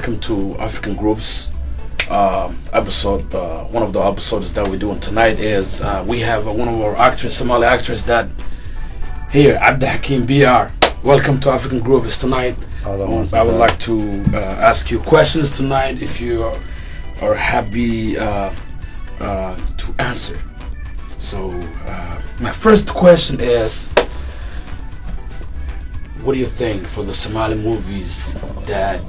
Welcome to African Grooves episode. One of the episodes that we're doing tonight is we have one of our actors, Somali actors, that here, Abdihakim BR. Welcome to African Grooves tonight. I would like to ask you questions tonight if you are happy to answer. So my first question is, what do you think for the Somali movies that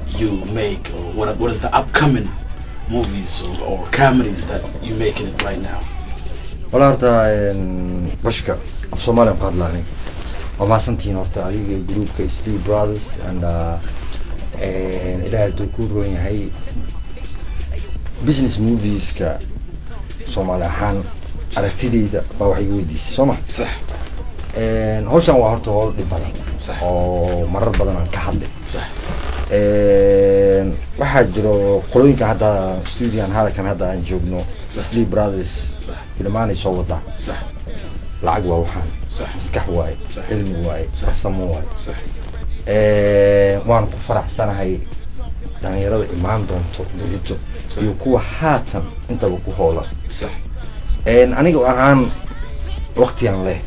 you make, or what is the upcoming movies or comedies that you making it right now? Wala horta bashka af Soomaaliya ku hadlaa aniga. Waa mahadsantihiin horta adiga, groupka Sleep Brothers, and Ilaahay hadduu ku roon yahay, business movieska Soomaali ahaan aragtideyda baa wax iga weydiisay, soo ma? Sax. Hawshan waa horta howl dhib badan oo marar badan aan ka hadlay. Waxaa jiro qolooyinka hadda studion halkan hadda aan joogno, Sleep Brothers, filmaanay soo wadaa. Lacag waa waxaan, maskax waaye, cilmi waaye, farsamo waaye. Waan ku faraxsanahay dhalinyarada imaan doonto berito iyo kuwa haatan intaba ku hoolan. Aniga ahaan waqtigan leh,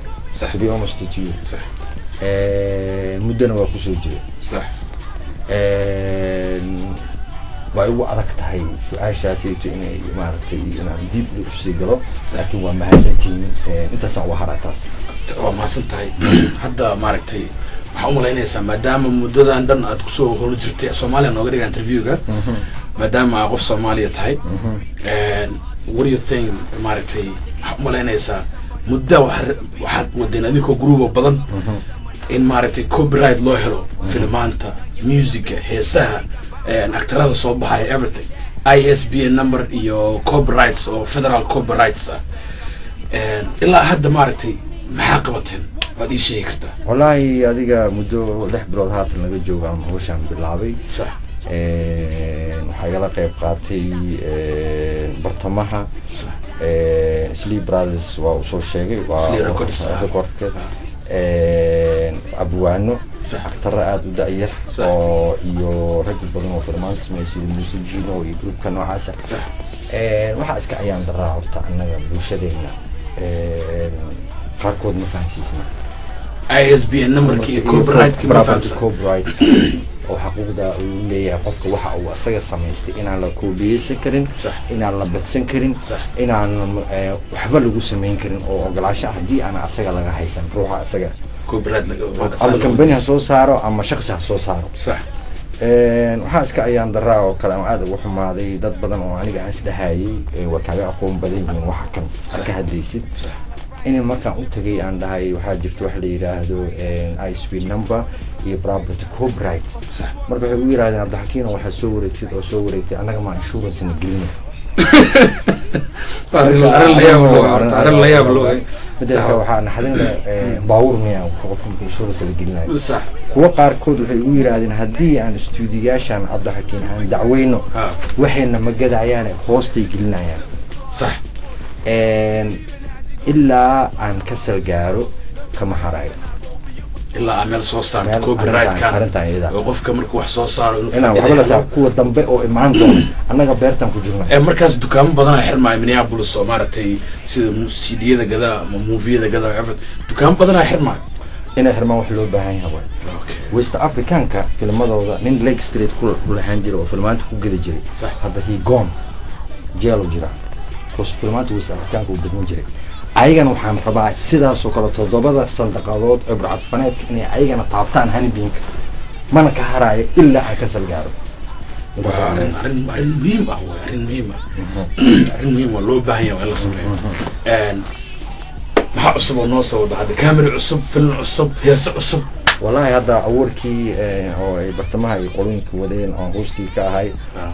to be honest with you, muddana waa kusoo jiray. Waa igu adag tahay su-aashaasayto inay maaragtay inaan dib usii galo, laakiin waa mahadsantihiin, intaasaan uga haraa taas. Waa mahadsan tahay. Hadda maaragtay waxaa umalaynaysaa, maadaama muddadan dhan aad kusoo holo jirtay Soomaaliya, nooga dhiga interviewga, maadaama aa qof Soomaaliya tahay, what do you think, maaragtay waxaa umalaynaysaa mudda waxaad wadeen adinkoo group oo badan in maaragtay copyright loo helo filmaanta, musica, heesaha, actorada soo baxaya, everything, ISBN number iyo copyrights oo federal copyrights ah. Ilaa hadda maaragtay maxaa qabateen, waad ii sheegi kartaa? Wallaahi adiga muddo 6 bilood haatan laga joogo ama hawshaan bilaabay. Waxaa igala qayb qaatay bartamaha Sleep Brothers, waa usoo sheegay, waa Sleep Records, ah. Recordka, abwaano, actoro aada u da-yar oo iyo rag badan oo filmaanta sameeya sida Muuse Jino iyo groupka noocaasa. Waxaa iska ayaan daraa horta annaga bulshadeena qaarkood ma fahansiisna ISBN numberki iyo copyright-ki ma property fahamsan. Copyright oo xaquuqda uu leeyahay qofka waxa uu asaga samaystay inaan la koobiyeysan karin, inaan la badsan karin, inaan waxba lagu samayn karin oo ogolaasho ah haddii aan asaga laga haysan, ruuxa asaga copyright ama company ha soo saaro ama shaqsi ha soo saaro. Waxaa iska ayaan daraa oo kale aan aada uga xumaaday, dad badan oo aniga aan isdhahayay waa kaaga aqoon badan yihiin waxa kan aad ka hadlaysid, in markaan u tagay aan dhahay waxaa jirto wax la yidhaahdo ISBN number iyo property copyright. Marka waxay u yidhahdeen, "Cabdixakiino, waxaad soo wareegtid oo soo wareegtay, annaga maa insurance na gelina?" Arrin la yaab loo horta, arrin la yaab loo. Midda kale, waxaa naxdin leh, baabuur miya qofka marka insurance la gelinayo? Kuwa qaarkood waxay ugu yidhaahdeen, haddii aan istuudiyaashan Cabdixakiin aan dacweyno, waxayna ma gadayaane, hoostay gelinayaan. Ilaa aan ka salgaaro kama harayo. Ilaa aa meel soo saarto Meel copyright-kan arrintan iyada. Oo qofka markuu wax soo saaro inuu inaan faa'iido waxba la helo. taa kuwa dambe oo imaan doona, annaga beertaan ku jirna. Ee markaas dukaamo badan xirmaayo Minneapolis oo maaragtay sida CD-yada gada ama movie-yada gada, everything. Dukaamo badanaa xirmaayo. Inay xirmaan wax loo baahan yahay waay. West Africanka filmadooda nin Lake Street ku lahaan jiray oo filmaanta ku geli jiray, hadda he gone, jail u jira, because filmaanta West Africanka uu bedin jiray. Ayagana waxaan rabaa sidaasoo kale toddobada sandaqadood ee burcadfaneedka inay ayagana taabtaan Hennepinka, mana ka haraayo ilaa aan ka salgaaro. Intaas Waa aan arrin leeyahay. Arrin muhiim ah waay, arrin muhiim ah, arrin muhiim waa loo baahan yahay waa in la sameeyo. Maxaa cusub oo noo soo wada hadda? Camera cusub, film cusub, heese cusub? Wallaahi hadda awardkii oo ay bartamaha iyo qolooyinka wadeen oon hoostii ka ahay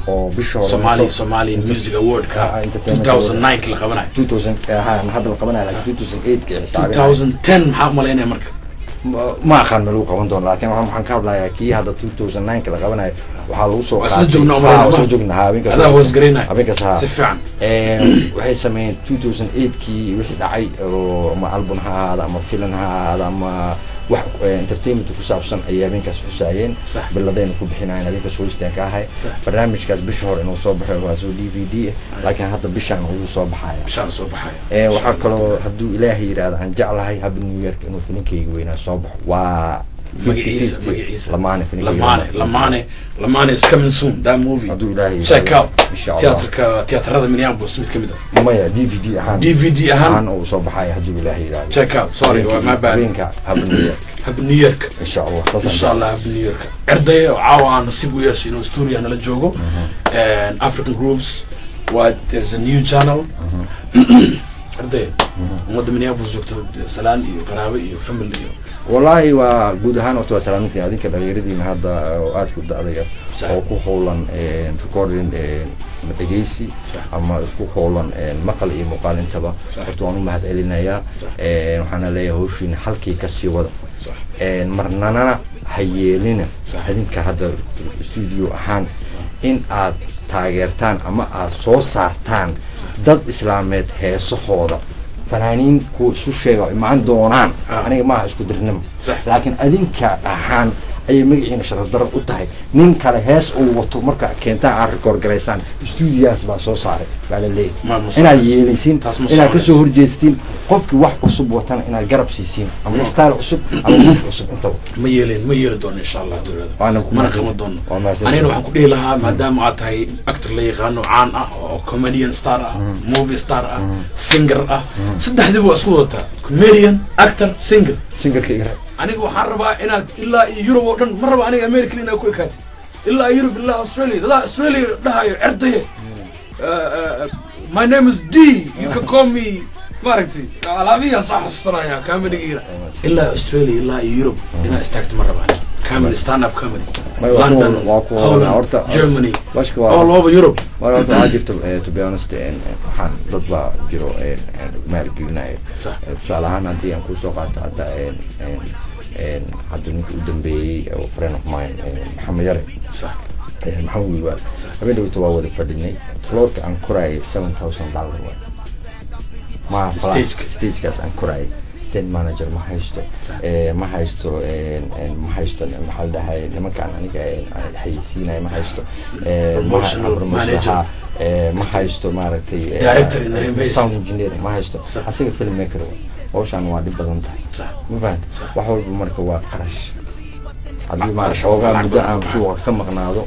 oo bisha hore Somali Somali Music Award-ka Entertainment 2009 la qabanayo. 2000 ha hadda la qabanayo, laakiin 2008 ka xisaabinaya. 2010 maxaa umalaynaya marka? Ma aqaan ma lagu qaban doono, laakiin waxaan ka hadlayaa kii hadda 2009 ka la qabanayo waxaa lagu soo Waa isla joognaa umalaynaya, Ha, waa ma? isla joognaa, ha, habeenkaas. Adaa hoos garaynaya. Habeenkaas, ha. Si fiican. Waxay sameeyeen 2008 kii wixii dhacay oo ama album ha ahaado ama film ha ahaado ama Wax entertainment ku saabsan ayay habeenkaas xusaayeen, biladayna ku bixinayeen habeenkaas hoostaan ka ahay. Barnaamijkaas bisha hore inuu soo baxo waa soo DVD, laakiin hadda bishaan uu soo baxaya. Bishaan soo baxaya. Waxaa kaloo hadduu Ilaahay yidhaahdo aan jeclahay Happy New Year inuu filinkayga weynaa soo baxo, waa Magaciisa, magaciisa? Lamaane. Lamaane, Lamaane, Lamaane is coming soon, that movie. Hadduu Ilaahay Check out insha Allah. Theaterka, theaterada Minneapolis mid kamid ah. Maya, DVD ahaan. DVD ahaan. Ahaan uu soo baxaya hadduu Ilaahay yidhaahdo. Check out, sorry, waa my bad. Habeenka Happy New Year. Happy New Year. Insha Allah saasaan. Insha Allah Happy New Year. Erday oo caawa aan nasiib u yeeshay inuu studio nala joogo. And African Grooves waa, there's a new channel. Erday, ummadda Minneapolis joogto salaan iyo qaraabo iyo family iyo Wallaahi waa guud ahaan horta waa salaamintiin adinka dhalinyaradiina hadda oo aadka u da'daya oo ku howlan recording ama dhegeysi ama isku howlan maqal iyo muuqaal intaba. Horta waan u mahad celinayaa. Waxaana leeyahay hawshiina halkii kasii wada. Marnanana ha yeelina adinka hadda studio ahaan in aad taageertaan ama aad soo saartaan dad islaameed heesahooda, fanaaniin kuwa isu sheega oo imaan doonaan. Aniga maaha isku dirnimo, laakiin adinka ahaan ayay magaciina sharaf darro u tahay nin kale hees uu wato marka keentaan aad record garaysaan, stuudiyaas baa soo saaray baa la leeyahay. Ma Inaad soconayso. yeelaysiin, Taas ma inaad kasoo soconayso. horjeestiin qofkii wax cusub watana inaad garab siisiin, ama style cusub ama move cusub intaba. Ma yeelin, ma yeeli doono insha Allah dowlada. Waana ku Mana mahadsan- qaban doono. Waa mahadsan. Anigana waxaan ku dhihi lahaa, maadaama aad tahay actor la yaqaano, caan ah, oo comedian star ah, movie star ah, singer ah, saddexdiiba waa isku wadataa, comedian, actor, singer. Singerka iga reeb. Aniga waxaan rabaa inaad ilaa iyo Yurub oo dhan, ma raba aniga America inaad ku ekaatid, ilaa Yurub, ilaa Australia. Dadaa Australia dhahayo Erdaye, "My name is D, you can call me," maaragtay, alaabiyaa soo xasuusanaya comedigiina. Ilaa Australia, ilaa iyo Yurub inaad istaagto ma rabaan, comedy, stand up comedy. May waa ku- London, waa ku Holland, horta- Germany, washka waa all over Europe. Mar horta waxaa jirto, to be honest, waxaan dad baa jiro maalgelinayo. Tusaale ahaan haddii aan kusoo qaato hadda hadda ninka u dambeeyey oo friend of mine, Maxamed Yare, Maxamed Wiilwaal, habeen dhawta waa wada fadhinay. Floorka aan koraayay $7,000 waay. Ma Stageka. Stagekaas aan koraayay stage manager ma haysto, ma haysto, ma haysto, maxaa la dhahay, nimankaan aniga aan xayeysiinayo ma haysto. Promotional manager. Ma haysto, maaragtay, Director in the sound engineer ma haysto. Asiga filmmaker waay. Hawshaan waa dhib badan tahay. Ma fahanta? Wax walba marka waa qarash. Haddii maaragta xoogaa Lacag muddo badan aan ku suuqa ka maqnaado,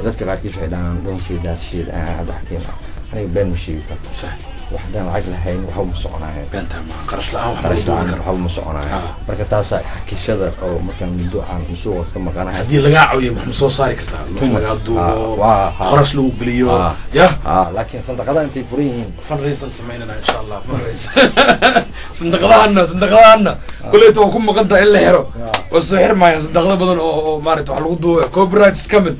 dadka qaarkiis waxay dhahaan, "Don't say that shit." Hadda xakiim aniga been ma sheegi karo. Wax haddaan lacag lahayn waxba ma soconaayeen. Beenta ma qarash la'aan wax Qarash lagu duubi la-aan karo. waxba ma soconaayeen. Marka taasaa xakishada oo markaan muddo aan suuqa ka maqanahay. Haddii lagaa caawiyo wax ma soo saari kartaa? Too much. Lagaa duubo, qarash lagu geliyo. Ya. Laakiin sandaqada intay furan yihiin. Fundraise aan samaynana insha Allah, fundraise. Sandaqadahana, sandaqadahana kuleyta waa ku maqan tahay in la xiro. Waa soo xirmaya sandaqado badan oo maaragta wax lagu duubayo. Copyright is coming,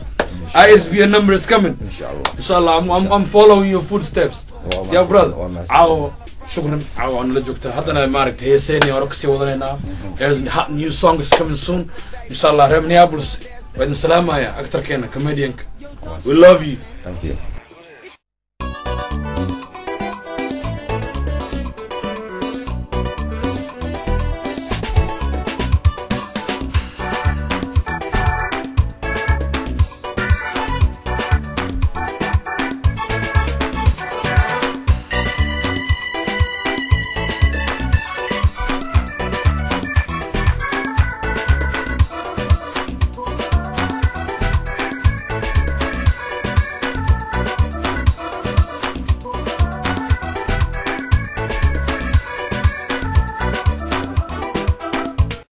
ISBN number is coming. Insha Allah. Insha Allah, I'm following your footsteps. Waa Ya mahadsan- brother. Waa mahadsan. Caawa shukran, caawa waa nala joogtaa. Haddana maaragta heeseeni hore kasii wadanaynaa. There's hot new song is coming soon insha Allah. Reer Minneapolis waa idin salaamaya. Actorkeena, comedianka, we love you. Thank you.